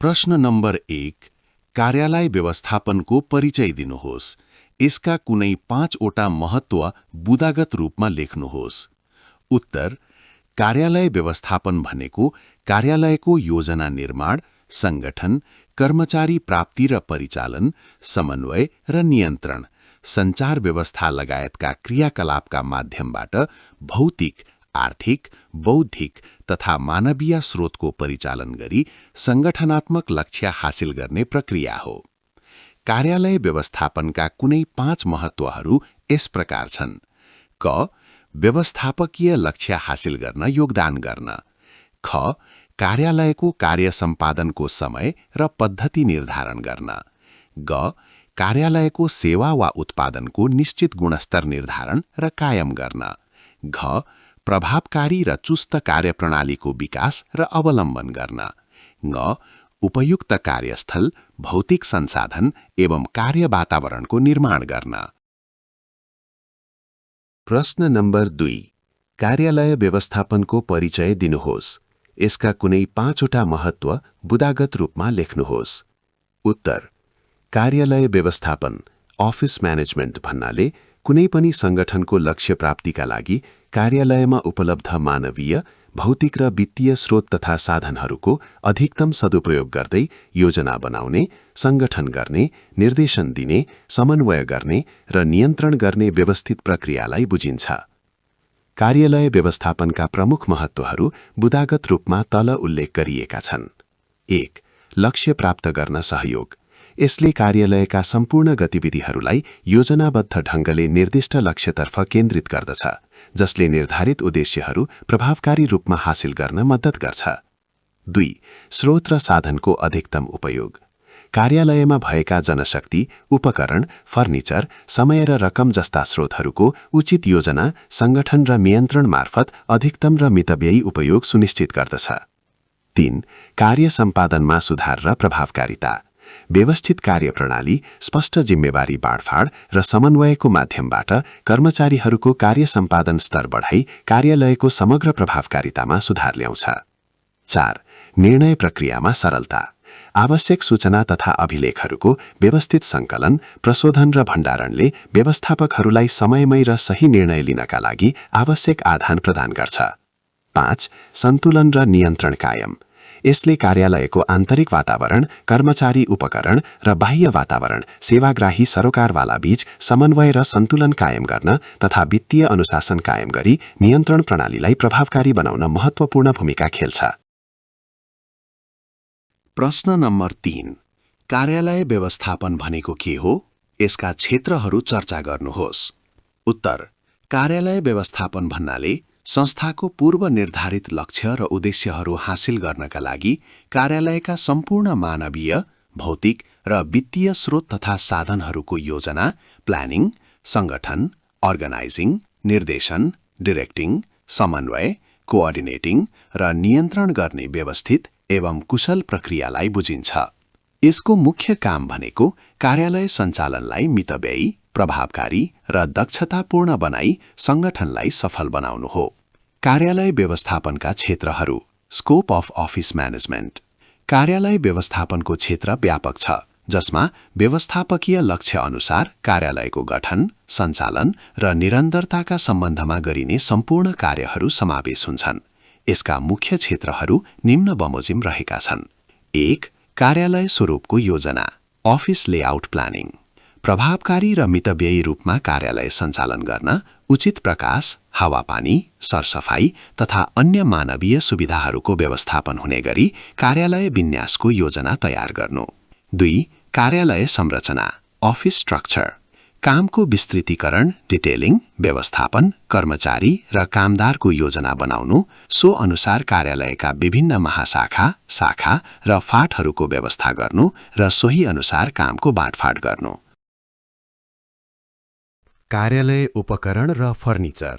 प्रश्न नम्बर 1 कार्यालय व्यवस्थापनको परिचय दिनुहोस्। यसका कुनै 5 वटा महत्व बुदागत रूपमा लेख्नुहोस्। उत्तर कार्यालय व्यवस्थापन भनेको कार्यालयको योजना निर्माण, संगठन, कर्मचारी प्राप्ति र परिचालन, समन्वय र नियन्त्रण, सञ्चार व्यवस्था लगायतका क्रियाकलापका माध्यमबाट भौतिक, आर्थिक, बौद्धिक तथा मानवीय स्रोतको परिचालन गरी संगठनात्मक लक्ष्य हासिल गर्ने प्रक्रिया हो। कार्यालय व्यवस्थापनका कुनै 5 महत्वहरू यस प्रकार छन्। क व्यवस्थापकीय लक्ष्य हासिल गर्न योगदान गर्न। ख कार्यालयको कार्य सम्पादनको समय र पद्धति निर्धारण गर्न। ग कार्यालयको सेवा वा उत्पादनको निश्चित गुणस्तर निर्धारण र कायम गर्न। घ प्रभावकारी र चुस्त कार्यप्रणालीको विकास र अवलम्बन गर्न। ङ उपयुक्त कार्यस्थल, भौतिक संसाधन एवं कार्य वातावरणको निर्माण गर्न। प्रश्न नम्बर 2 कार्यालय व्यवस्थापनको परिचय दिनुहोस्। यसका कुनै 5 वटा महत्व बुदागत रूपमा लेख्नुहोस्। उत्तर कार्यालय व्यवस्थापन अफिस म्यानेजमेन्ट भन्नाले कुनै पनि संगठनको लक्ष्य प्राप्तिका लागि कार्यालयमा उपलब्ध मानवीय, भौतिक र वित्तीय स्रोत तथा साधनहरूको अधिकतम सदुपयोग गर्दै योजना बनाउने, संगठन गर्ने, निर्देशन दिने, समन्वय गर्ने र नियन्त्रण गर्ने व्यवस्थित प्रक्रियालाई बुझिन्छ। कार्यालय व्यवस्थापनका प्रमुख महत्वहरू बुदागत रूपमा तल उल्लेख गरिएका छन्। 1 लक्ष्य प्राप्त गर्न सहयोग। यसले कार्यालयका सम्पूर्ण गतिविधिहरूलाई योजनाबद्ध ढङ्गले निर्दिष्ट लक्ष्यतर्फ केन्द्रित गर्दछ, जसले निर्धारित उद्देश्यहरू प्रभावकारी रूपमा हासिल गर्न मद्दत गर्छ। 2 स्रोत र साधनको अधिकतम उपयोग। कार्यालयमा भएका जनशक्ति, उपकरण, फर्निचर, समय र रकम जस्ता स्रोतहरूको उचित योजना, संगठन र नियन्त्रण मार्फत अधिकतम र मितव्ययी उपयोग सुनिश्चित गर्दछ। 3 कार्य सम्पादनमा सुधार र प्रभावकारिता। व्यवस्थित कार्यप्रणाली, स्पष्ट जिम्मेवारी बाँडफाँड र समन्वयको माध्यमबाट कर्मचारीहरूको कार्य सम्पादन स्तर बढाई कार्यालयको समग्र प्रभावकारितामा सुधार ल्याउँछ। 4 निर्णय प्रक्रियामा सरलता। आवश्यक सूचना तथा अभिलेखहरूको व्यवस्थित सङ्कलन, प्रशोधन र भण्डारणले व्यवस्थापकहरूलाई समयमै र सही निर्णय लिनका लागि आवश्यक आधान प्रदान गर्छ। 5 सन्तुलन र नियन्त्रण कायम। यसले कार्यालयको आन्तरिक वातावरण, कर्मचारी उपकरण र बाह्य वातावरण, सेवाग्राही सरोकारवाला बीच समन्वय र सन्तुलन कायम गर्न तथा वित्तीय अनुशासन कायम गरी नियन्त्रण प्रणालीलाई प्रभावकारी बनाउन महत्त्वपूर्ण भूमिका खेल्छ। प्रश्न नम्बर 3 कार्यालय व्यवस्थापन भनेको के हो? यसका क्षेत्रहरू चर्चा गर्नुहोस्। उत्तर कार्यालय व्यवस्थापन भन्नाले संस्थाको पूर्व निर्धारित लक्ष्य र उद्देश्यहरू हासिल गर्नका लागि कार्यालयका सम्पूर्ण मानवीय, भौतिक र वित्तीय स्रोत तथा साधनहरूको योजना, प्लानिङ, संगठन, अर्गनाइजिङ, निर्देशन, डिरेक्टिङ, समन्वय, कोअर्डिनेटिङ र नियन्त्रण गर्ने व्यवस्थित एवं कुशल प्रक्रियालाई बुझिन्छ। यसको मुख्य काम भनेको कार्यालय सञ्चालनलाई मितव्ययी, प्रभावकारी र दक्षतापूर्ण बनाई संगठनलाई सफल बनाउनु हो। कार्यालय व्यवस्थापनका क्षेत्रहरू। Scope of office management. कार्यालय व्यवस्थापनको क्षेत्र व्यापक छ, जसमा व्यवस्थापकीय लक्ष्य अनुसार कार्यालयको गठन, सञ्चालन र निरन्तरताका सम्बन्धमा गरिने सम्पूर्ण कार्यहरू समावेश हुन्छन्। यसका मुख्य क्षेत्रहरू निम्न बमोजिम रहेका छन्। 1 कार्यालय स्वरूपको योजना, अफिस लेआउट प्लानिङ। प्रभावकारी र मितव्ययी रूपमा कार्यालय सञ्चालन गर्न उचित प्रकाश, हावापानी, सरसफाई तथा अन्य मानवीय सुविधाहरूको व्यवस्थापन हुने गरी कार्यालय विन्यासको योजना तयार गर्नु। 2 कार्यालय संरचना, अफिस स्ट्रक्चर। कामको विस्तृतीकरण, डिटेलिङ, व्यवस्थापन, कर्मचारी र कामदारको योजना बनाउनु, सो अनुसार कार्यालयका विभिन्न महाशाखा, शाखा र फाँटहरूको व्यवस्था गर्नु र सोही अनुसार कामको बाँडफाँड गर्नु। कार्यालय उपकरण र फर्निचर।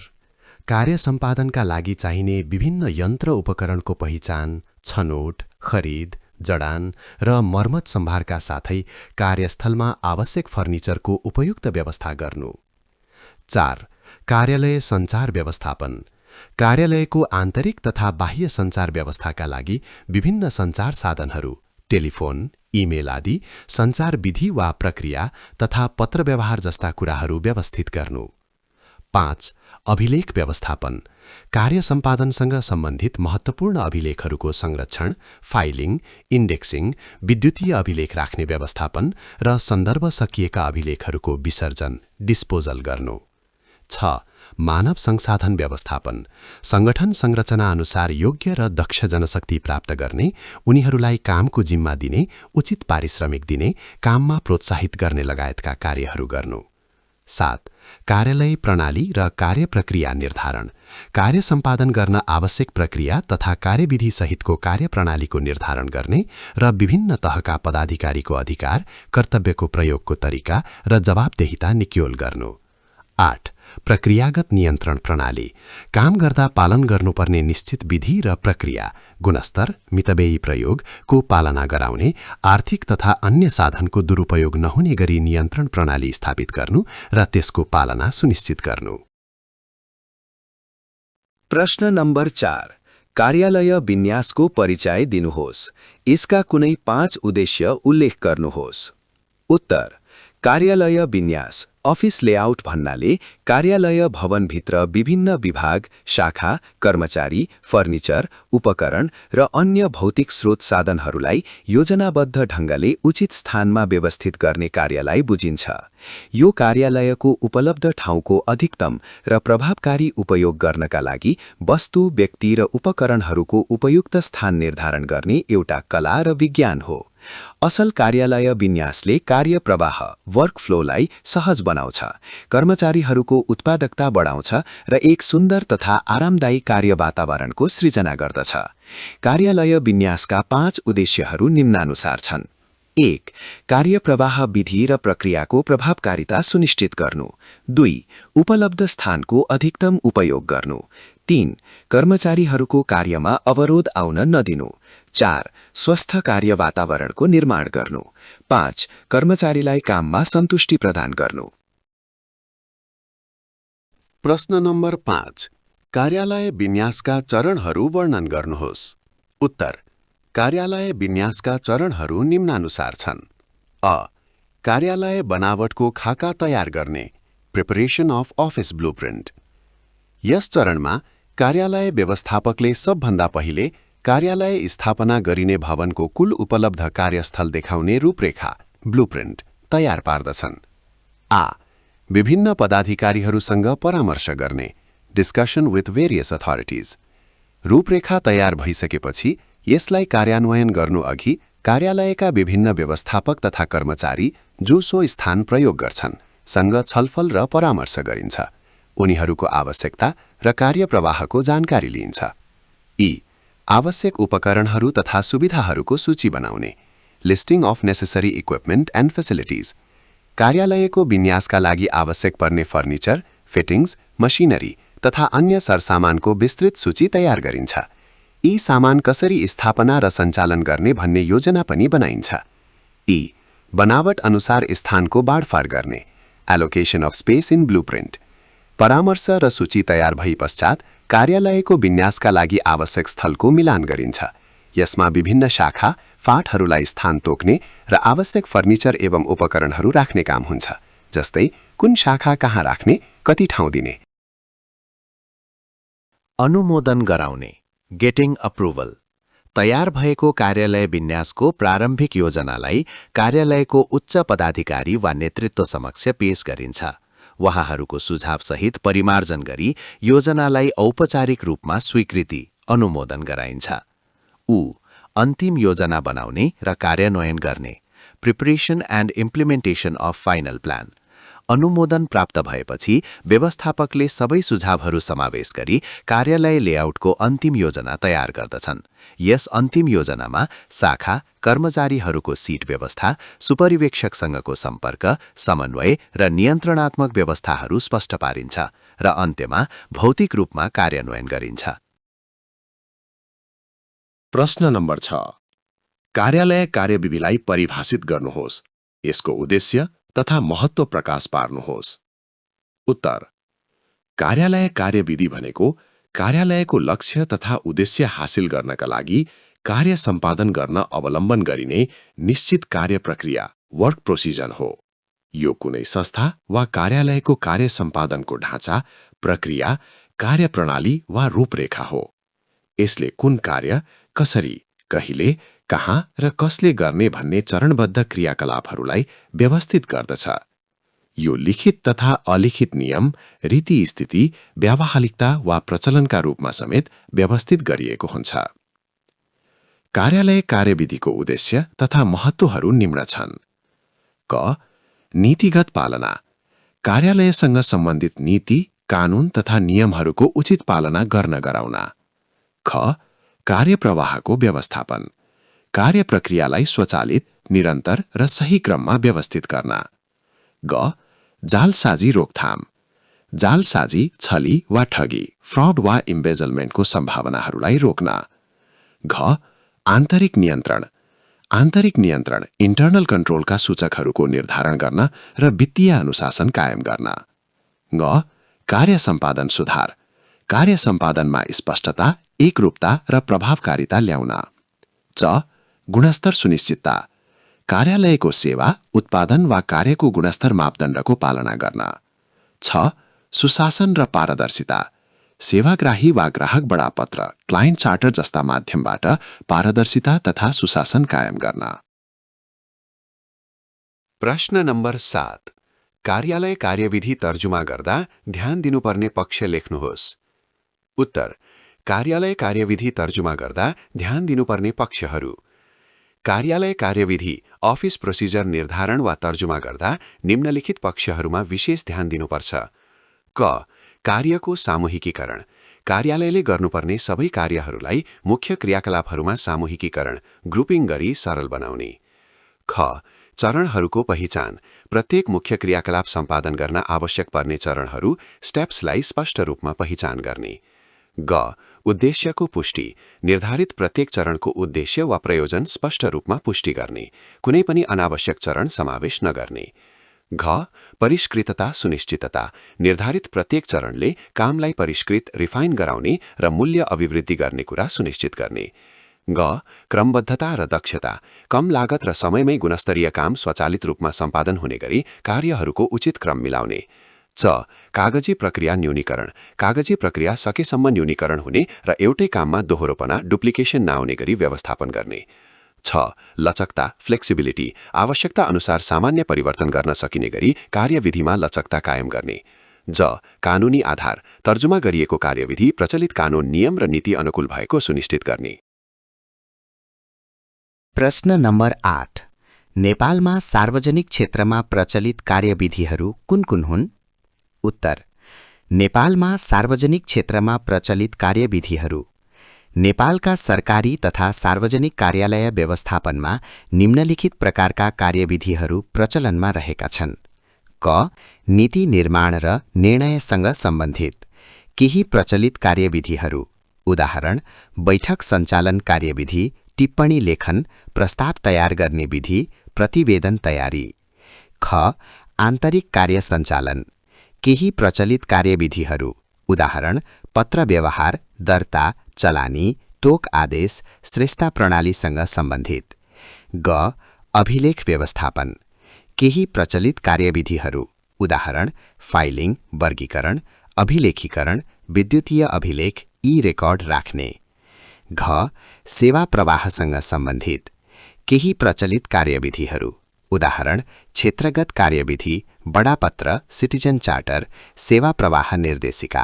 कार्य सम्पादनका लागि चाहिने विभिन्न यन्त्र उपकरणको पहिचान, छनोट, खरिद, जडान र मर्मत सम्भारका साथै कार्यस्थलमा आवश्यक फर्निचरको उपयुक्त व्यवस्था गर्नु। 4 कार्यालय सञ्चार व्यवस्थापन। कार्यालयको आन्तरिक तथा बाह्य सञ्चार व्यवस्थाका लागि विभिन्न सञ्चार साधनहरू, टेलिफोन, इमेल आदि सञ्चार विधि वा प्रक्रिया तथा पत्र व्यवहार जस्ता कुराहरू व्यवस्थित गर्नु। 5. अभिलेख व्यवस्थापन, कार्य सम्पादनसँग सम्बन्धित महत्त्वपूर्ण अभिलेखहरूको संरक्षण, फाइलिङ, इन्डेक्सिङ, विद्युतीय अभिलेख राख्ने व्यवस्थापन र सन्दर्भ सकिएका अभिलेखहरूको विसर्जन, डिस्पोजल गर्नु। 6. मानव संसाधन व्यवस्थापन, संगठन संरचना अनुसार योग्य र दक्ष जनशक्ति प्राप्त गर्ने, उनीहरूलाई कामको जिम्मा दिने, उचित पारिश्रमिक दिने, काममा प्रोत्साहित गर्ने लगायतका कार्यहरू गर्नु। 7. कार्यालय प्रणाली र कार्य प्रक्रिया निर्धारण, कार्य सम्पादन गर्न आवश्यक प्रक्रिया तथा कार्यविधि सहितको कार्यप्रणालीको निर्धारण गर्ने र विभिन्न तहका पदाधिकारीको अधिकार, कर्तव्यको प्रयोगको तरिका र जवाबदेहिता निक्योल गर्नु। 8. प्रक्रियागत नियन्त्रण प्रणाली, काम गर्दा पालन गर्नुपर्ने निश्चित विधि र प्रक्रिया, गुणस्तर, मितव्ययी प्रयोगको पालना गराउने, आर्थिक तथा अन्य साधनको दुरुपयोग नहुने गरी नियन्त्रण प्रणाली स्थापित गर्नु र त्यसको पालना सुनिश्चित गर्नु। प्रश्न नम्बर 4. कार्यालय विन्यासको परिचय दिनुहोस्। यसका कुनै 5 उद्देश्य उल्लेख गर्नुहोस्। उत्तर: कार्यालय विन्यास अफिस लेआउट भन्नाले कार्यालय भवनभित्र विभिन्न विभाग, शाखा, कर्मचारी, फर्निचर, उपकरण र अन्य भौतिक स्रोत साधनहरूलाई योजनाबद्ध ढङ्गले उचित स्थानमा व्यवस्थित गर्ने कार्यलाई बुझिन्छ। यो कार्यालयको उपलब्ध ठाउँको अधिकतम र प्रभावकारी उपयोग गर्नका लागि वस्तु, व्यक्ति र उपकरणहरूको उपयुक्त स्थान निर्धारण गर्ने एउटा कला र विज्ञान हो। असल कार्यालय विन्यासले कार्य प्रवाह, वर्कफ्लोलाई सहज बनाउँछ, कर्मचारीहरूको उत्पादकता बढाउँछ र एक सुन्दर तथा आरामदायी कार्य वातावरणको सृजना गर्दछ। कार्यालय विन्यासका 5 उद्देश्यहरू निम्नानुसार छन्। 1. कार्य प्रवाह विधि र प्रक्रियाको प्रभावकारिता सुनिश्चित गर्नु। 2. उपलब्ध स्थानको अधिकतम उपयोग गर्नु। 3. कर्मचारीहरूको कार्यमा अवरोध आउन नदिनु। 4. स्वस्थ कार्य वातावरणको निर्माण गर्नु। 5. कर्मचारीलाई काममा सन्तुष्टि प्रदान गर्नु। प्रश्न नम्बर 5. कार्यालय विन्यासका चरणहरू वर्णन गर्नुहोस्। उत्तर: कार्यालय विन्यासका चरणहरू निम्नानुसार छन्। अ. कार्यालय बनावटको खाका तयार गर्ने, प्रिपरेसन अफ अफिस ब्लुप्रिन्ट। यस चरणमा कार्यालय व्यवस्थापकले सबभन्दा पहिले कार्यालय स्थापना गरिने भवनको कुल उपलब्ध कार्यस्थल देखाउने रूपरेखा, ब्लुप्रिन्ट तयार पार्दछन्। आ. विभिन्न पदाधिकारीहरूसँग परामर्श गर्ने, डिस्कसन विथ भेरियस अथोरिटिज। रूपरेखा तयार भइसकेपछि यसलाई कार्यान्वयन गर्नुअघि कार्यालयका विभिन्न व्यवस्थापक तथा कर्मचारी जो सो स्थान प्रयोग गर्छन् सँग छलफल र परामर्श गरिन्छ। उनीहरूको आवश्यकता र कार्यप्रवाहको जानकारी लिइन्छ। ई. आवश्यक उपकरणहरू तथा सुविधाहरूको सूची बनाउने, listing of necessary equipment and facilities. कार्यालयको विन्यासका लागि आवश्यक पर्ने फर्निचर, फिटिङ्स, मसिनरी तथा अन्य सरसामानको विस्तृत सूची तयार गरिन्छ। यी सामान कसरी स्थापना र सञ्चालन गर्ने भन्ने योजना पनि बनाइन्छ। ई. बनावट अनुसार स्थानको बाँडफाँड गर्ने, allocation of space in blueprint. परामर्श र सूची तयार भई पश्चात कार्यालयको विन्यासका लागि आवश्यक स्थलको मिलान गरिन्छ। यसमा विभिन्न शाखा, फाँटहरूलाई स्थान तोक्ने र आवश्यक फर्निचर एवं उपकरणहरू राख्ने काम हुन्छ, जस्तै कुन शाखा कहाँ राख्ने, कति ठाउँ दिने। अनुमोदन गराउने, गेटिङ अप्रुभल। तयार भएको कार्यालय विन्यासको प्रारम्भिक योजनालाई कार्यालयको उच्च पदाधिकारी वा नेतृत्व समक्ष पेश गरिन्छ। उहाँहरूको सुझावसहित परिमार्जन गरी योजनालाई औपचारिक रूपमा स्वीकृति, अनुमोदन गराइन्छ। उ. अन्तिम योजना बनाउने र कार्यान्वयन गर्ने, preparation and implementation of final plan. अनुमोदन प्राप्त भएपछि व्यवस्थापकले सबै सुझावहरू समावेश गरी कार्यालय लेआउटको अन्तिम योजना तयार गर्दछन्। यस अन्तिम योजनामा शाखा, कर्मचारीहरूको सिट व्यवस्था, सुपरिवेक्षकसँगको सम्पर्क, समन्वय र नियन्त्रणात्मक व्यवस्थाहरू स्पष्ट पारिन्छ र अन्त्यमा भौतिक रूपमा कार्यान्वयन गरिन्छ। प्रश्न नम्बर 6. कार्यालय कार्यविधिलाई परिभाषित गर्नुहोस्। यसको उद्देश्य तथा महत्त्व प्रकाश पार्नुहोस्। उत्तर: कार्यालय कार्यविधि भनेको कार्यालयको लक्ष्य तथा उद्देश्य हासिल गर्नका लागि कार्य सम्पादन गर्न अवलम्बन गरिने निश्चित कार्य प्रक्रिया वर्क प्रोसिजर हो। यो कुनै संस्था वा कार्यालयको कार्य सम्पादनको ढाँचा, प्रक्रिया, कार्यप्रणाली वा रूपरेखा हो। यसले कुन कार्य कसरी, कहिले, कहाँ र कसले गर्ने भन्ने चरणबद्ध क्रियाकलापहरूलाई व्यवस्थित गर्दछ। यो लिखित तथा अलिखित नियम, रीति स्थिति, व्यावहारिकता वा प्रचलनका रूपमा समेत व्यवस्थित गरिएको हुन्छ। कार्यालय कार्यविधिको उद्देश्य तथा महत्त्वहरू निम्न छन्। क. नीतिगत पालना। कार्यालयसँग सम्बन्धित नीति, कानून तथा नियमहरूको उचित पालना गर्न गराउन। ख. कार्यप्रवाहको व्यवस्थापन। कार्य प्रक्रियालाई स्वचालित, निरन्तर र सही क्रममा व्यवस्थित गर्न। ग. जालसाजी रोकथाम। जालसाजी, छली वा ठगी, फ्रड वा इम्बेजलमेन्टको सम्भावनाहरूलाई रोक्न। घ. आन्तरिक नियन्त्रण। आन्तरिक नियन्त्रण, इन्टर्नल कन्ट्रोलका सूचकहरूको निर्धारण गर्न र वित्तीय अनुशासन कायम गर्न। ग. कार्य सम्पादन सुधार। कार्य सम्पादनमा स्पष्टता, एकरूपता र प्रभावकारिता ल्याउन। च. गुणस्तर सुनिश्चितता। कार्यालयको सेवा, उत्पादन वा कार्यको गुणस्तर मापदण्डको पालना गर्न। छ. सुशासन र पारदर्शिता। सेवाग्राही वा ग्राहक बडापत्र, क्लाइन्ट चार्टर जस्ता माध्यमबाट पारदर्शिता तथा सुशासन कायम गर्न। प्रश्न नम्बर 7. कार्यालय कार्यविधि तर्जुमा गर्दा ध्यान दिनुपर्ने पक्ष लेख्नुहोस्। उत्तर: कार्यालय कार्यविधि तर्जुमा गर्दा ध्यान दिनुपर्ने पक्षहरू। कार्यालय कार्यविधि अफिस प्रोसिजर निर्धारण वा तर्जुमा गर्दा निम्नलिखित पक्षहरूमा विशेष ध्यान दिनुपर्छ। क. कार्यको सामूहिकीकरण। कार्यालयले गर्नुपर्ने सबै कार्यहरूलाई मुख्य क्रियाकलापहरूमा सामूहिकीकरण, ग्रुपिङ गरी सरल बनाउने। ख. चरणहरूको पहिचान। प्रत्येक मुख्य क्रियाकलाप सम्पादन गर्न आवश्यक पर्ने चरणहरू, स्टेप्सलाई स्पष्ट रूपमा पहिचान गर्ने। ग. उद्देश्यको पुष्टि। निर्धारित प्रत्येक चरणको उद्देश्य वा प्रयोजन स्पष्ट रूपमा पुष्टि गर्ने, कुनै पनि अनावश्यक चरण समावेश नगर्ने। घ. परिष्कृतता सुनिश्चितता। निर्धारित प्रत्येक चरणले कामलाई परिष्कृत, रिफाइन गराउने र मूल्य अभिवृद्धि गर्ने कुरा सुनिश्चित गर्ने। ग. क्रमबद्धता र दक्षता। कम लागत र समयमै गुणस्तरीय काम स्वचालित रूपमा सम्पादन हुने गरी कार्यहरूको उचित क्रम मिलाउने। च. कागजी प्रक्रिया न्यूनीकरण। कागजी प्रक्रिया सकेसम्म न्यूनीकरण हुने र एउटै काममा दोहोरोपना, डुप्लिकेसन नआउने गरी व्यवस्थापन गर्ने। छ. लचकता, फ्लेक्सिबिलिटी। आवश्यकता अनुसार सामान्य परिवर्तन गर्न सकिने गरी कार्यविधिमा लचकता कायम गर्ने। ज. कानुनी आधार। तर्जुमा गरिएको कार्यविधि प्रचलित कानून, नियम र नीति अनुकूल भएको सुनिश्चित गर्ने। प्रश्न नम्बर 8. नेपालमा सार्वजनिक क्षेत्रमा प्रचलित कार्यविधिहरू कुन कुन हुन्? उत्तर: नेपालमा सार्वजनिक क्षेत्रमा प्रचलित कार्यविधिहरू। नेपालका सरकारी तथा सार्वजनिक कार्यालय व्यवस्थापनमा निम्नलिखित प्रकारका कार्यविधिहरू प्रचलनमा रहेका छन्। क. नीति निर्माण र निर्णयसँग सम्बन्धित। केही प्रचलित कार्यविधिहरू, उदाहरण: बैठक सञ्चालन कार्यविधि, टिप्पणी लेखन, प्रस्ताव तयार गर्ने विधि, प्रतिवेदन तयारी। ख. आन्तरिक कार्य सञ्चालन। केही प्रचलित कार्यविधिहरू, उदाहरण: पत्र व्यवहार, दर्ता, चलानी, तोक आदेश, श्रेष्ठता प्रणालीसँग सम्बन्धित। ग. अभिलेख व्यवस्थापन। केही प्रचलित कार्यविधिहरू, उदाहरण: फाइलिङ, वर्गीकरण, अभिलेखीकरण, विद्युतीय अभिलेख, ई-रेकर्ड राख्ने। घ. सेवा प्रवाहसँग सम्बन्धित। केही प्रचलित कार्यविधिहरू, उदाहरण: क्षेत्रगत कार्यविधि, बडापत्र, सिटिजन चार्टर, सेवा प्रवाह निर्देशिका।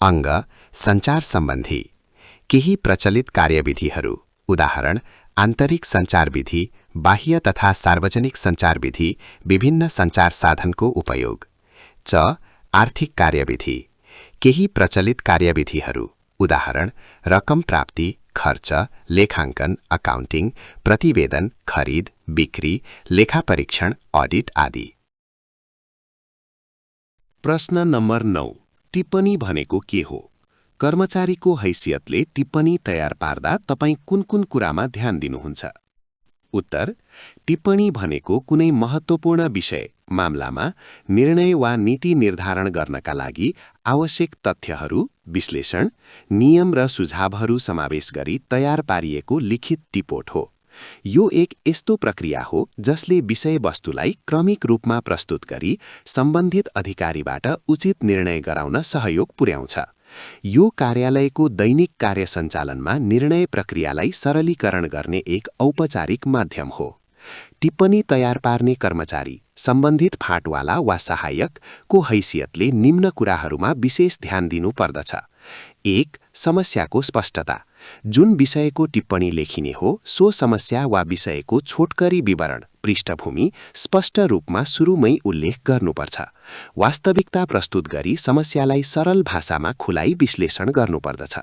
अङ्ग. सञ्चार सम्बन्धी। केही प्रचलित कार्यविधिहरू, उदाहरण: आन्तरिक सञ्चार विधि, बाह्य तथा सार्वजनिक सञ्चार विधि, विभिन्न सञ्चार साधनको उपयोग। च. आर्थिक कार्यविधि। केही प्रचलित कार्यविधिहरू, उदाहरण: रकम प्राप्ति, खर्च, लेखाङ्कन, अकाउन्टिङ, प्रतिवेदन, खरिद, बिक्री, लेखापरीक्षण, अडिट आदि। प्रश्न नम्बर 9. टिप्पणी भनेको के हो? कर्मचारीको हैसियतले टिप्पणी तयार पार्दा तपाईँ कुन कुन कुरामा ध्यान दिनुहुन्छ? उत्तर: टिप्पणी भनेको कुनै महत्त्वपूर्ण विषय, मामलामा निर्णय वा नीति निर्धारण गर्नका लागि आवश्यक तथ्यहरू, विश्लेषण, नियम र सुझावहरू समावेश गरी तयार पारिएको लिखित टिपोट हो। यो एक यस्तो प्रक्रिया हो जसले विषयवस्तुलाई क्रमिक रूपमा प्रस्तुत गरी सम्बन्धित अधिकारीबाट उचित निर्णय गराउन सहयोग पुर्याउँछ। यो कार्यालयको दैनिक कार्य सञ्चालनमा निर्णय प्रक्रियालाई सरलीकरण गर्ने एक औपचारिक माध्यम हो। टिप्पणी तयार पार्ने कर्मचारी सम्बन्धित फाँटवाला वा सहायकको हैसियतले निम्न कुराहरूमा विशेष ध्यान दिनु पर्दछ। 1. समस्याको स्पष्टता। जुन विषयको टिप्पणी लेखिने हो सो समस्या वा विषयको छोटकरी विवरण पृष्ठभूमि स्पष्ट रूपमा सुरुमै उल्लेख गर्नुपर्छ। वास्तविकता प्रस्तुत गरी समस्यालाई सरल भाषामा खुलाई विश्लेषण गर्नुपर्दछ।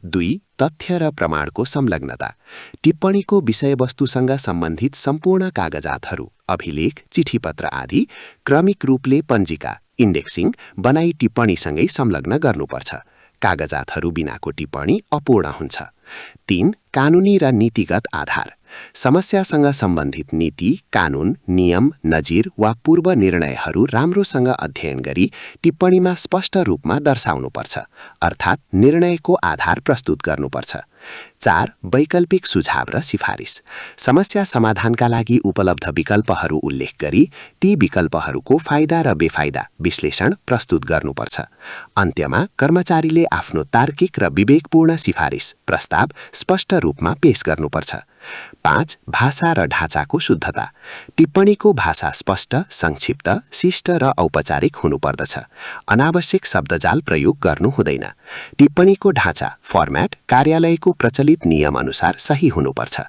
2. तथ्य र प्रमाणको संलग्नता। टिप्पणीको विषयवस्तुसँग सम्बन्धित सम्पूर्ण कागजातहरू, अभिलेख, चिठीपत्र आदि क्रमिक रूपले पञ्जिका इन्डेक्सिङ बनाई टिप्पणीसँगै संलग्न गर्नुपर्छ। कागजातहरू बिनाको टिप्पणी अपूर्ण हुन्छ। 3. कानुनी र नीतिगत आधार। समस्यासँग सम्बन्धित नीति, कानुन, नियम, नजिर वा पूर्व निर्णयहरू राम्रोसँग अध्ययन गरी टिप्पणीमा स्पष्ट रूपमा दर्शाउनुपर्छ, अर्थात् निर्णयको आधार प्रस्तुत गर्नुपर्छ। 4. वैकल्पिक सुझाव र सिफारिस। समस्या समाधानका लागि उपलब्ध विकल्पहरू उल्लेख गरी ती विकल्पहरूको फाइदा र बेफाइदा विश्लेषण प्रस्तुत गर्नुपर्छ। अन्त्यमा कर्मचारीले आफ्नो तार्किक र विवेकपूर्ण सिफारिस प्रस्ताव स्पष्ट रूपमा पेश गर्नुपर्छ। 5. भाषा र ढाँचाको शुद्धता। टिप्पणीको भाषा स्पष्ट, संक्षिप्त, शिष्ट र औपचारिक हुनुपर्दछ। अनावश्यक शब्दजाल प्रयोग गर्नु हुँदैन। टिप्पणीको ढाँचा फर्म्याट कार्यालयको प्रचलित नियम अनुसार सही हुनुपर्छ।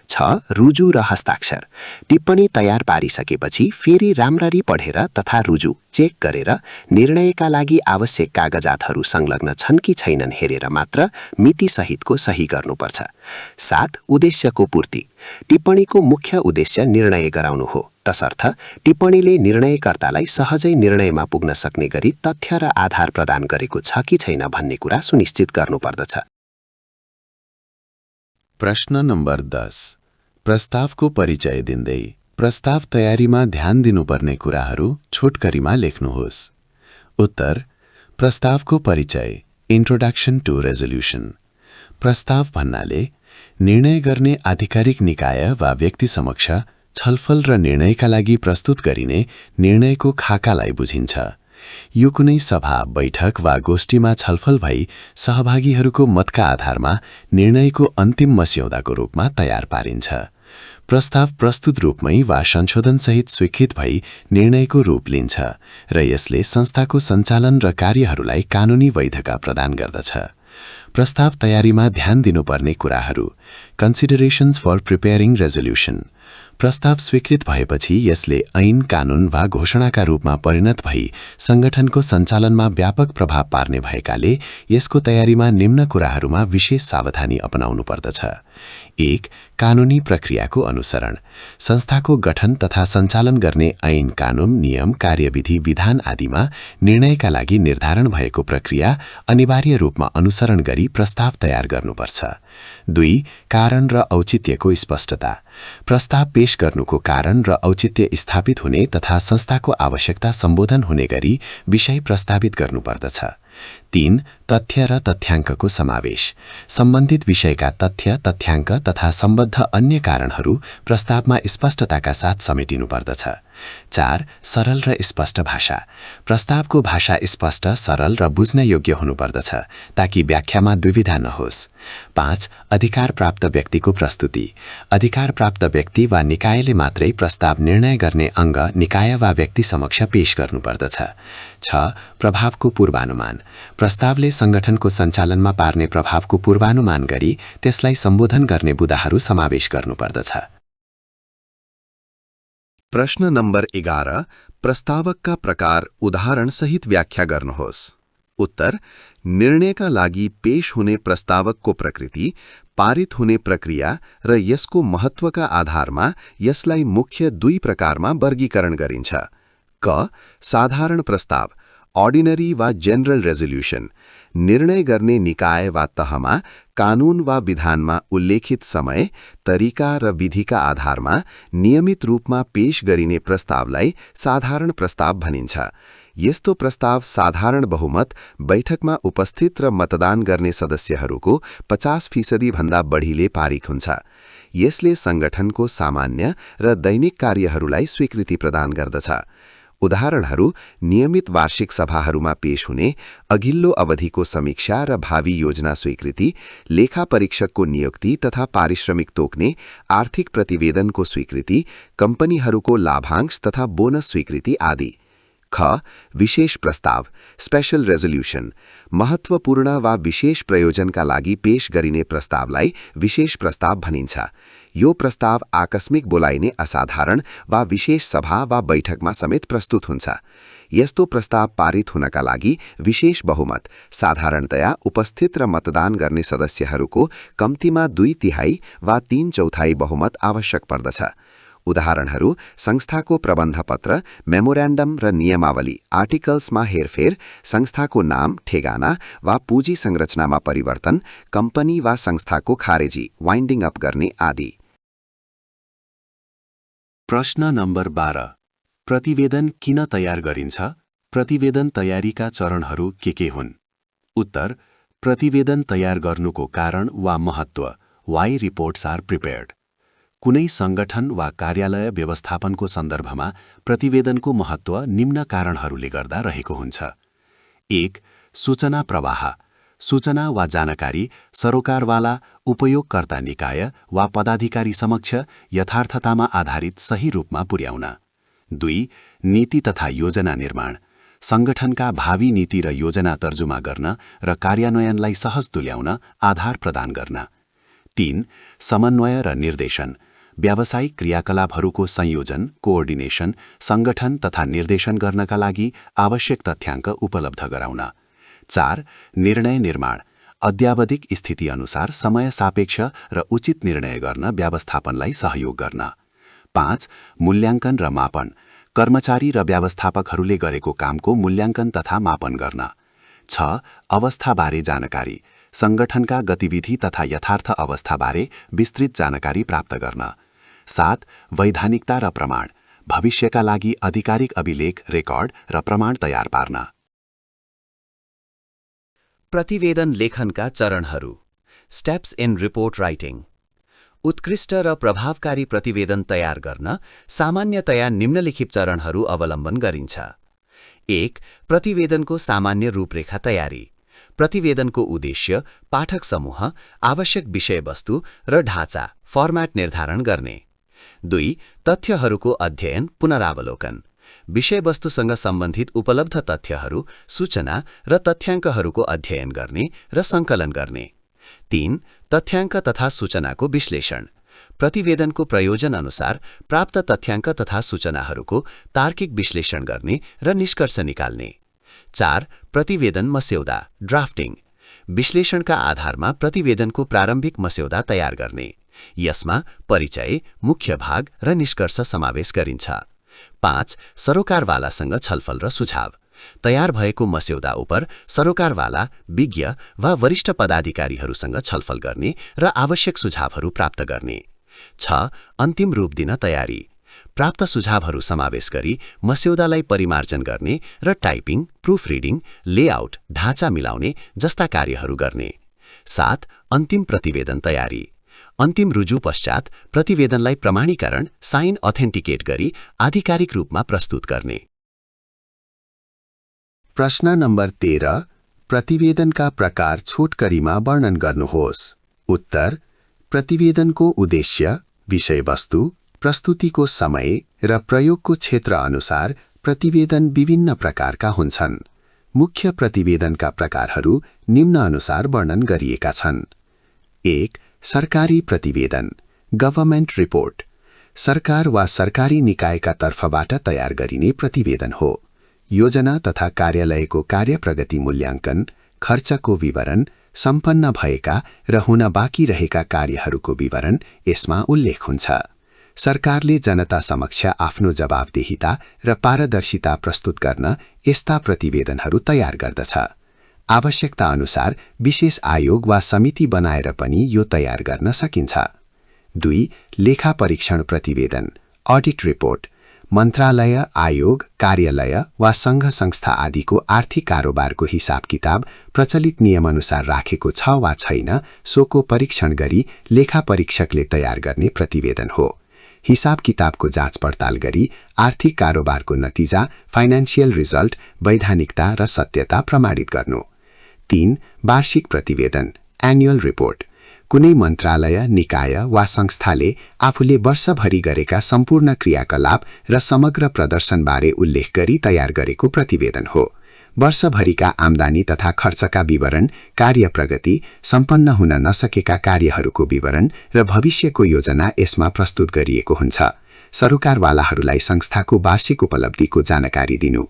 6. रुजु र हस्ताक्षर। टिप्पणी तयार पारिसकेपछि फेरि राम्ररी पढेर तथा रुजु चेक गरेर निर्णयका लागि आवश्यक कागजातहरू संलग्न छन् कि छैनन् हेरेर मात्र मितिसहितको सही गर्नुपर्छ। 7. उद्देश्यको पूर्ति। टिप्पणीको मुख्य उद्देश्य निर्णय गराउनु हो, तसर्थ टिप्पणीले निर्णयकर्तालाई सहजै निर्णयमा पुग्न सक्ने गरी तथ्य र आधार प्रदान गरेको छ कि छैन भन्ने कुरा सुनिश्चित गर्नुपर्दछ। प्रश्न नम्बर 10। प्रस्तावको परिचय दिँदै प्रस्ताव तयारीमा ध्यान दिनुपर्ने कुराहरू छोटकरीमा लेख्नुहोस्। उत्तर: प्रस्तावको परिचय, इन्ट्रोडक्सन टु रेजोल्युसन। प्रस्ताव भन्नाले निर्णय गर्ने आधिकारिक निकाय वा व्यक्ति समक्ष छलफल र निर्णयका लागि प्रस्तुत गरिने निर्णयको खाकालाई बुझिन्छ। यो कुनै सभा, बैठक वा गोष्ठीमा छलफल भई सहभागीहरूको मतका आधारमा निर्णयको अन्तिम मस्यौदाको रूपमा तयार पारिन्छ। प्रस्ताव प्रस्तुत रूपमै वा संशोधनसहित स्वीकृत भई निर्णयको रूप लिन्छ र यसले संस्थाको सञ्चालन र कार्यहरूलाई कानुनी वैधता प्रदान गर्दछ। प्रस्ताव तयारीमा ध्यान दिनुपर्ने कुराहरू: कन्सिडरेशन्स फर प्रिपेयरिङ रेजोल्युसन। प्रस्ताव स्वीकृत भएपछि यसले ऐन, कानुन वा घोषणाका रूपमा परिणत भई संगठनको सञ्चालनमा व्यापक प्रभाव पार्ने भएकाले यसको तयारीमा निम्न कुराहरूमा विशेष सावधानी अपनाउनु पर्दछ। 1. कानुनी प्रक्रियाको अनुसरण। संस्थाको गठन तथा सञ्चालन गर्ने ऐन, कानुन, नियम, कार्यविधि, विधान आदिमा निर्णयका लागि निर्धारण भएको प्रक्रिया अनिवार्य रूपमा अनुसरण गरी प्रस्ताव तयार गर्नुपर्छ। 2. कारण र औचित्यको स्पष्टता। प्रस्ताव पेश गर्नुको कारण र औचित्य स्थापित हुने तथा संस्थाको आवश्यकता सम्बोधन हुने गरी विषय प्रस्तावित गर्नुपर्दछ। 3. तथ्य र तथ्याङ्कको समावेश। सम्बन्धित विषयका तथ्य, तथ्याङ्क तथा सम्बद्ध अन्य कारणहरू प्रस्तावमा स्पष्टताका साथ समेटिनुपर्दछ। 4. सरल र स्पष्ट भाषा। प्रस्तावको भाषा स्पष्ट, सरल र बुझ्न योग्य हुनुपर्दछ ताकि व्याख्यामा दुविधा नहोस्। 5. अधिकार प्राप्त व्यक्तिको प्रस्तुति। अधिकार प्राप्त व्यक्ति वा निकायले मात्रै प्रस्ताव निर्णय गर्ने अङ्ग निकाय वा व्यक्ति समक्ष पेश गर्नुपर्दछ। 6. प्रभावको पूर्वानुमान। प्रस्तावले संगठनको सञ्चालनमा पार्ने प्रभावको पूर्वानुमान गरी त्यसलाई सम्बोधन गर्ने बुदाहरू समावेश गर्नुपर्दछ। प्रश्न नम्बर 11। प्रस्तावकका प्रकार उदाहरणसहित व्याख्या गर्नुहोस्। उत्तर: निर्णयका लागि पेश हुने प्रस्तावकको प्रकृति, पारित हुने प्रक्रिया र यसको महत्त्वका आधारमा यसलाई मुख्य 2 प्रकारमा वर्गीकरण गरिन्छ। क. साधारण प्रस्ताव, अर्डिनरी वा जेनरल रेजोल्युसन। निर्णय गर्ने निकाय वा तहमा कानून वा विधानमा उल्लेखित समय, तरिका र विधिका आधारमा नियमित रूपमा पेश गरिने प्रस्तावलाई साधारण प्रस्ताव भनिन्छ। यस्तो प्रस्ताव साधारण बहुमत बैठकमा उपस्थित र मतदान गर्ने सदस्यहरूको 50% भन्दा बढीले पारित हुन्छ। यसले सङ्गठनको सामान्य र दैनिक कार्यहरूलाई स्वीकृति प्रदान गर्दछ। उदाहरणहरू नियमित वार्षिक सभाहरूमा पेश हुने अघिल्लो अवधिको समीक्षा र भावी योजना स्वीकृति, लेखा परीक्षकको नियुक्ति तथा पारिश्रमिक तोक्ने, आर्थिक प्रतिवेदनको स्वीकृति, कम्पनीहरूको लाभांश तथा बोनस स्वीकृति आदि। ख. विशेष प्रस्ताव स्पेशल रेजोल्युसन महत्त्वपूर्ण वा विशेष प्रयोजनका लागि पेश गरिने प्रस्तावलाई विशेष प्रस्ताव भनिन्छ। यो प्रस्ताव आकस्मिक बोलाइने असाधारण वा विशेष सभा वा बैठकमा समेत प्रस्तुत हुन्छ। यस्तो प्रस्ताव पारित हुनका लागि विशेष बहुमत साधारणतया उपस्थित र मतदान गर्ने सदस्यहरूको कम्तीमा 2/3 वा 3/4 बहुमत आवश्यक पर्दछ। उदाहरणहरू संस्थाको प्रबन्धपत्र, मेमोरेन्डम र नियमावली आर्टिकल्समा हेरफेर, संस्थाको नाम, ठेगाना वा पुँजी संरचनामा परिवर्तन, कम्पनी वा संस्थाको खारेजी वाइन्डिङ अप गर्ने आदि। प्रश्न नम्बर 12। प्रतिवेदन किन तयार गरिन्छ? प्रतिवेदन तयारीका चरणहरू के हुन्? उत्तर: प्रतिवेदन तयार गर्नुको कारण वा महत्त्व। Why reports are prepared. कुनै सङ्गठन वा कार्यालय व्यवस्थापनको सन्दर्भमा प्रतिवेदनको महत्त्व निम्न कारणहरूले गर्दा रहेको हुन्छ। 1. सूचना प्रवाह। सूचना वा जानकारी सरोकारवाला, उपयोगकर्ता निकाय वा पदाधिकारी समक्ष यथार्थतामा आधारित सही रूपमा पुर्याउन। 2. नीति तथा योजना निर्माण। सङ्गठनका भावी नीति र योजना तर्जुमा गर्न र कार्यान्वयनलाई सहज तुल्याउन आधार प्रदान गर्न। 3. समन्वय र निर्देशन। व्यावसायिक क्रियाकलापहरूको संयोजन, कोअर्डिनेसन, सङ्गठन तथा निर्देशन गर्नका लागि आवश्यक तथ्याङ्क उपलब्ध गराउन। 4. निर्णय निर्माण। अद्यावधिक स्थिति अनुसार समय सापेक्ष र उचित निर्णय गर्न व्यवस्थापनलाई सहयोग गर्न। 5. मूल्याङ्कन र मापन। कर्मचारी र व्यवस्थापकहरूले गरेको कामको मूल्याङ्कन तथा मापन गर्न। 6. अवस्थाबारे जानकारी। सङ्गठनका गतिविधि तथा यथार्थ अवस्थाबारे विस्तृत जानकारी प्राप्त गर्न। 7. वैधानिकता र प्रमाण। भविष्यका लागि आधिकारिक अभिलेख, रेकर्ड र प्रमाण तयार पार्न। प्रतिवेदन लेखनका चरणहरू। Steps in report writing. उत्कृष्ट र प्रभावकारी प्रतिवेदन तयार गर्न सामान्यतया निम्नलिखित चरणहरू अवलम्बन गरिन्छ। 1. प्रतिवेदनको सामान्य रूपरेखा तयारी। प्रतिवेदनको उद्देश्य, पाठक समूह, आवश्यक विषयवस्तु र ढाँचा फर्म्याट निर्धारण गर्ने। 2. तथ्यहरूको अध्ययन, पुनरावलोकन। विषयवस्तुसँग सम्बन्धित उपलब्ध तथ्यहरू, सूचना र तथ्याङ्कहरूको अध्ययन गर्ने र सङ्कलन गर्ने। 3. तथ्याङ्क तथा सूचनाको विश्लेषण। प्रतिवेदनको प्रयोजन अनुसार प्राप्त तथ्याङ्क तथा सूचनाहरूको तार्किक विश्लेषण गर्ने र निष्कर्ष निकाल्ने। 4. प्रतिवेदन मस्यौदा ड्राफ्टिङ। विश्लेषणका आधारमा प्रतिवेदनको प्रारम्भिक मस्यौदा तयार गर्ने। यसमा परिचय, मुख्य भाग र निष्कर्ष समावेश गरिन्छ। 5. सरोकारवालासँग छलफल र सुझाव। तयार भएको मस्यौदा उपर सरोकारवाला, विज्ञ वा वरिष्ठ पदाधिकारीहरूसँग छलफल गर्ने र आवश्यक सुझावहरू प्राप्त गर्ने। 6. अन्तिम रूप दिन तयारी। प्राप्त सुझावहरू समावेश गरी मस्यौदालाई परिमार्जन गर्ने र टाइपिङ, प्रुफ रिडिङ, लेआउट, ढाँचा मिलाउने जस्ता कार्यहरू गर्ने। 7. अन्तिम प्रतिवेदन तयारी। अन्तिम रुजु पश्चात प्रतिवेदनलाई प्रमाणीकरण, साइन अथेन्टिकेट गरी आधिकारिक रूपमा प्रस्तुत गर्ने। प्रश्न नम्बर 13। प्रतिवेदनका प्रकार छोटकरीमा वर्णन गर्नुहोस्। उत्तर: प्रतिवेदनको उद्देश्य, विषयवस्तु, प्रस्तुतिको समय र प्रयोगको क्षेत्र अनुसार प्रतिवेदन विभिन्न प्रकारका हुन्छन्। मुख्य प्रतिवेदनका प्रकारहरू निम्न अनुसार वर्णन गरिएका छन्। 1. सरकारी प्रतिवेदन, गभर्नमेन्ट रिपोर्ट। सरकार वा सरकारी निकायका तर्फबाट तयार गरिने प्रतिवेदन हो। योजना तथा कार्यालयको कार्य प्रगति मूल्याङ्कन, खर्चको विवरण, सम्पन्न भएका र हुन बाँकी रहेका कार्यहरूको विवरण यसमा उल्लेख हुन्छ। सरकारले जनता समक्ष आफ्नो जवाबदेहिता र पारदर्शिता प्रस्तुत गर्न यस्ता प्रतिवेदनहरू तयार गर्दछ। आवश्यकता अनुसार विशेष आयोग वा समिति बनाएर पनि यो तयार गर्न सकिन्छ। 2. लेखा परीक्षण प्रतिवेदन, अडिट रिपोर्ट। मन्त्रालय, आयोग, कार्यालय वा सङ्घ संस्था आदिको आर्थिक कारोबारको हिसाब किताब प्रचलित नियमअनुसार राखेको छ वा छैन सोको परीक्षण गरी लेखा परीक्षकले तयार गर्ने प्रतिवेदन हो। हिसाब किताबको जाँच पडताल गरी आर्थिक कारोबारको नतिजा, फाइनान्सियल रिजल्ट, वैधानिकता र सत्यता प्रमाणित गर्नु। 3. वार्षिक प्रतिवेदन, एनुअल रिपोर्ट। कुनै मन्त्रालय, निकाय वा संस्थाले आफूले वर्षभरि गरेका सम्पूर्ण क्रियाकलाप र समग्र प्रदर्शनबारे उल्लेख गरी तयार गरेको प्रतिवेदन हो। वर्षभरिका आम्दानी तथा खर्चका विवरण, कार्य प्रगति, सम्पन्न हुन नसकेका कार्यहरूको विवरण र भविष्यको योजना यसमा प्रस्तुत गरिएको हुन्छ। सरोकारवालाहरूलाई संस्थाको वार्षिक उपलब्धिको जानकारी दिनु।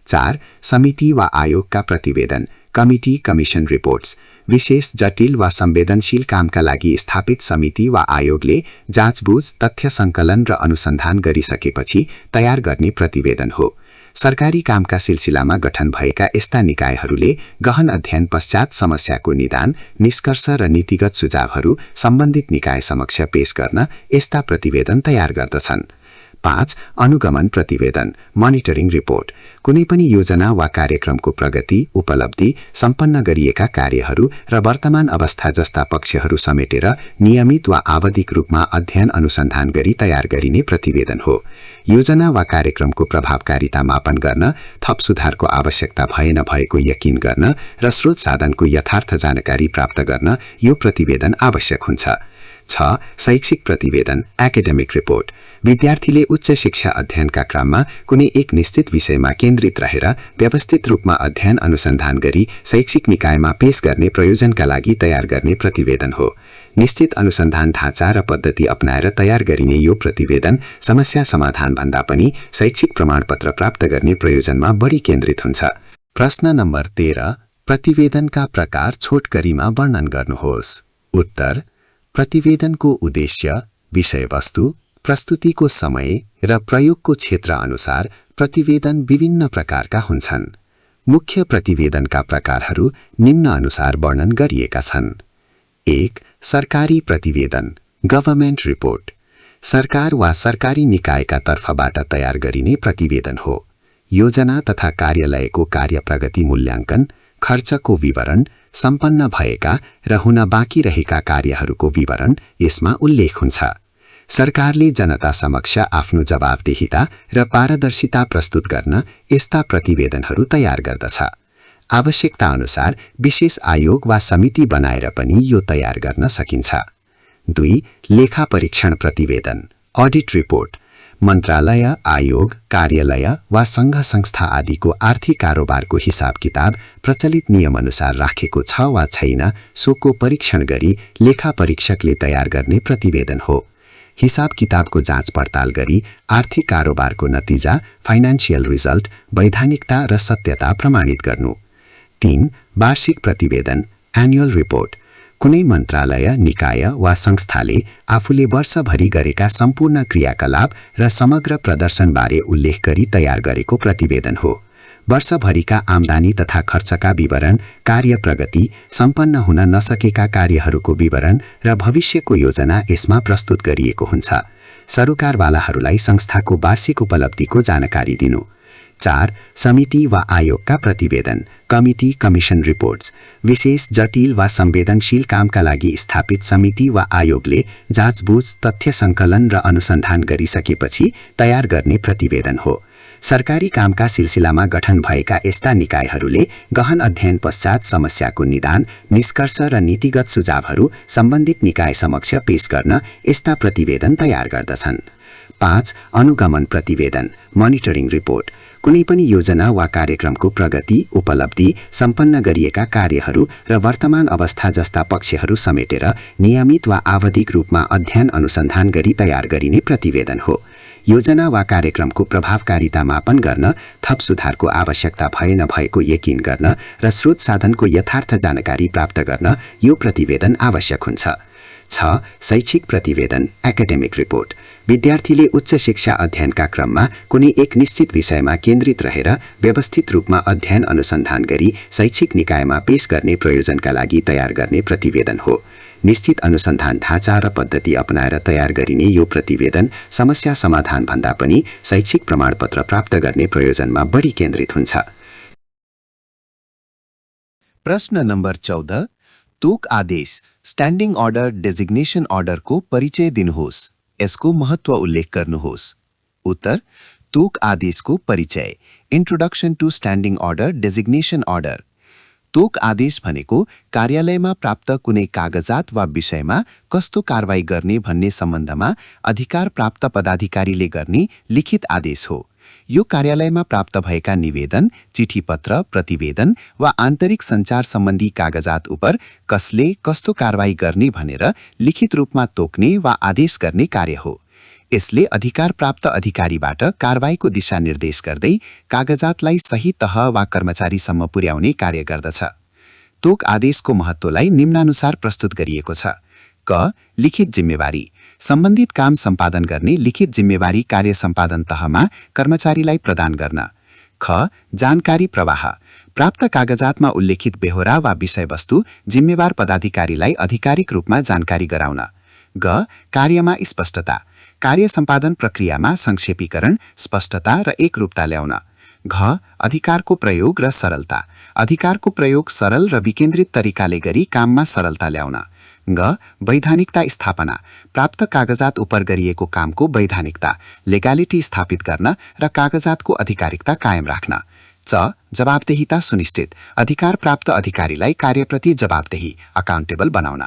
4. समिति वा आयोगका प्रतिवेदन, कमिटी, कमिसन रिपोर्ट्स। विशेष, जटिल वा संवेदनशील कामका लागि स्थापित समिति वा आयोगले जाँचबुझ, तथ्य सङ्कलन र अनुसन्धान गरिसकेपछि तयार गर्ने प्रतिवेदन हो। सरकारी कामका सिलसिलामा गठन भएका यस्ता निकायहरूले गहन अध्ययन पश्चात समस्याको निदान, निष्कर्ष र नीतिगत सुझावहरू सम्बन्धित निकाय समक्ष पेश गर्न यस्ता प्रतिवेदन तयार गर्दछन्। 5. अनुगमन प्रतिवेदन, मोनिटरिङ रिपोर्ट। कुनै पनि योजना वा कार्यक्रमको प्रगति, उपलब्धि, सम्पन्न गरिएका कार्यहरू र वर्तमान अवस्था जस्ता पक्षहरू समेटेर नियमित वा आवधिक रूपमा अध्ययन अनुसन्धान गरी तयार गरिने प्रतिवेदन हो। योजना वा कार्यक्रमको प्रभावकारिता मापन गर्न, थप सुधारको आवश्यकता भए नभएको यकिन गर्न र स्रोत साधनको यथार्थ जानकारी प्राप्त गर्न यो प्रतिवेदन आवश्यक हुन्छ। 6. शैक्षिक प्रतिवेदन, एकाडेमिक रिपोर्ट। विद्यार्थीले उच्च शिक्षा अध्ययनका क्रममा कुनै एक निश्चित विषयमा केन्द्रित रहेर व्यवस्थित रूपमा अध्ययन अनुसन्धान गरी शैक्षिक निकायमा पेश गर्ने प्रयोजनका लागि तयार गर्ने प्रतिवेदन हो। निश्चित अनुसन्धान ढाँचा र पद्धति अपनाएर तयार गरिने यो प्रतिवेदन समस्या समाधान भन्दा पनि शैक्षिक प्रमाणपत्र प्राप्त गर्ने प्रयोजनमा बढी केन्द्रित हुन्छ। प्रश्न नम्बर 13, प्रतिवेदनका प्रकार छोटकरीमा वर्णन गर्नुहोस्। उत्तर: प्रतिवेदनको उद्देश्य, विषयवस्तु, प्रस्तुतिको समय र प्रयोगको क्षेत्र अनुसार प्रतिवेदन विभिन्न प्रकारका हुन्छन्। मुख्य प्रतिवेदनका प्रकारहरू निम्न अनुसार वर्णन गरिएका छन्। 1. सरकारी प्रतिवेदन, गभर्नमेन्ट रिपोर्ट। सरकार वा सरकारी निकायका तर्फबाट तयार गरिने प्रतिवेदन हो। योजना तथा कार्यालयको कार्य प्रगति मूल्याङ्कन, खर्चको विवरण, सम्पन्न भएका र हुन बाँकी रहेका कार्यहरूको विवरण यसमा उल्लेख हुन्छ। सरकारले जनता समक्ष आफ्नो जवाफदेहिता र पारदर्शिता प्रस्तुत गर्न यस्ता प्रतिवेदनहरू तयार गर्दछ। आवश्यकता अनुसार विशेष आयोग वा समिति बनाएर पनि यो तयार गर्न सकिन्छ। 2. लेखा परीक्षण प्रतिवेदन, अडिट रिपोर्ट। मन्त्रालय, आयोग, कार्यालय वा सङ्घ संस्था आदिको आर्थिक कारोबारको हिसाब किताब प्रचलित नियमअनुसार राखेको छ वा छैन सोको परीक्षण गरी लेखा परीक्षकले तयार गर्ने प्रतिवेदन हो। हिसाब किताबको जाँच पडताल गरी आर्थिक कारोबारको नतिजा, फाइनान्सियल रिजल्ट, वैधानिकता र सत्यता प्रमाणित गर्नु। 3. वार्षिक प्रतिवेदन, एनुअल रिपोर्ट। कुनै मन्त्रालय, निकाय वा संस्थाले आफूले वर्षभरि गरेका सम्पूर्ण क्रियाकलाप र समग्र प्रदर्शनबारे उल्लेख गरी तयार गरेको प्रतिवेदन हो। वर्षभरिका आम्दानी तथा खर्चका विवरण, कार्य प्रगति, सम्पन्न हुन नसकेका कार्यहरूको विवरण र भविष्यको योजना यसमा प्रस्तुत गरिएको हुन्छ। सरोकारवालाहरूलाई संस्थाको वार्षिक उपलब्धिको जानकारी दिनु। 4. समिति वा आयोगका प्रतिवेदन, कमिटी, कमिसन रिपोर्ट्स। विशेष, जटिल वा संवेदनशील कामका लागि स्थापित समिति वा आयोगले जाँचबुझ, तथ्य सङ्कलन र अनुसन्धान गरिसकेपछि तयार गर्ने प्रतिवेदन हो। सरकारी कामका सिलसिलामा गठन भएका यस्ता निकायहरूले गहन अध्ययन पश्चात समस्याको निदान, निष्कर्ष र नीतिगत सुझावहरू सम्बन्धित निकाय समक्ष पेश गर्न यस्ता प्रतिवेदन तयार गर्दछन्। 5. अनुगमन प्रतिवेदन, मोनिटरिङ रिपोर्ट। कुनै पनि योजना वा कार्यक्रमको प्रगति, उपलब्धि, सम्पन्न गरिएका कार्यहरू र वर्तमान अवस्था जस्ता पक्षहरू समेटेर नियमित वा आवधिक रूपमा अध्ययन अनुसन्धान गरी तयार गरिने प्रतिवेदन हो। योजना वा कार्यक्रमको प्रभावकारिता मापन गर्न, थप सुधारको आवश्यकता भए नभएको यकिन गर्न र स्रोत साधनको यथार्थ जानकारी प्राप्त गर्न यो प्रतिवेदन आवश्यक हुन्छ। 6. शैक्षिक प्रतिवेदन, एकाडेमिक रिपोर्ट। विद्यार्थीले उच्च शिक्षा अध्ययनका क्रममा कुनै एक निश्चित विषयमा केन्द्रित रहेर व्यवस्थित रूपमा अध्ययन अनुसन्धान गरी शैक्षिक निकायमा पेश गर्ने प्रयोजनका लागि तयार गर्ने प्रतिवेदन हो। निश्चित अनुसन्धान ढाँचा र पद्धति अपनाएर तयार गरिने यो प्रतिवेदन समस्या समाधान भन्दा पनि शैक्षिक प्रमाणपत्र प्राप्त गर्ने प्रयोजनमा बढी केन्द्रित हुन्छ। प्रश्न नम्बर 14 तोक आदेश स्ट्यान्डिङ अर्डर डेजिग्नेसन अर्डरको परिचय दिनुहोस्। यसको महत्व उल्लेख गर्नुहोस्। उत्तर तोक आदेशको परिचय introduction to standing order designation order. तोक आदेश भनेको कार्यालयमा प्राप्त कुनै कागजात वा विषयमा कस्तो कारवाही गर्ने भन्ने सम्बन्धमा अधिकार प्राप्त पदाधिकारीले गर्ने लिखित आदेश हो। यो कार्यालयमा प्राप्त भएका निवेदन, चिठीपत्र, प्रतिवेदन वा आन्तरिक सञ्चार सम्बन्धी कागजात उपर कसले कस्तो कारवाही गर्ने भनेर लिखित रूपमा तोक्ने वा आदेश गर्ने कार्य हो। यसले अधिकार प्राप्त अधिकारीबाट कारवाहीको दिशानिर्देश गर्दै कागजातलाई सही तह वा कर्मचारीसम्म पुर्याउने कार्य गर्दछ। तोक आदेशको महत्त्वलाई निम्नानुसार प्रस्तुत गरिएको छ। क. लिखित जिम्मेवारी सम्बन्धित काम सम्पादन गर्ने लिखित जिम्मेवारी कार्य सम्पादन तहमा कर्मचारीलाई प्रदान गर्न। ख. जानकारी प्रवाह प्राप्त कागजातमा उल्लेखित बेहोरा वा विषयवस्तु जिम्मेवार पदाधिकारीलाई आधिकारिक रूपमा जानकारी गराउन। ग. कार्यमा स्पष्टता कार्य सम्पादन प्रक्रियामा संक्षेपीकरण, स्पष्टता र एकरूपता ल्याउन। घ. अधिकारको प्रयोग र सरलता अधिकारको प्रयोग सरल र विकेन्द्रित तरिकाले गरी काममा सरलता ल्याउन। ग. वैधानिकता स्थापना प्राप्त कागजात उपर गरिएको कामको वैधानिकता लेगालिटी स्थापित गर्न र कागजातको आधिकारिकता कायम राख्न। च. जवाबदेहिता सुनिश्चित अधिकार प्राप्त अधिकारीलाई कार्यप्रति जवाबदेही अकाउन्टेबल बनाउन।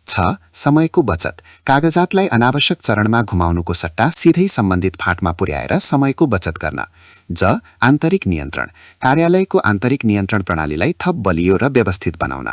छ. समयको बचत कागजातलाई अनावश्यक चरणमा घुमाउनुको सट्टा सिधै सम्बन्धित फाँटमा पुर्याएर समयको बचत गर्न। ज. आन्तरिक नियन्त्रण कार्यालयको आन्तरिक नियन्त्रण प्रणालीलाई थप बलियो र व्यवस्थित बनाउन।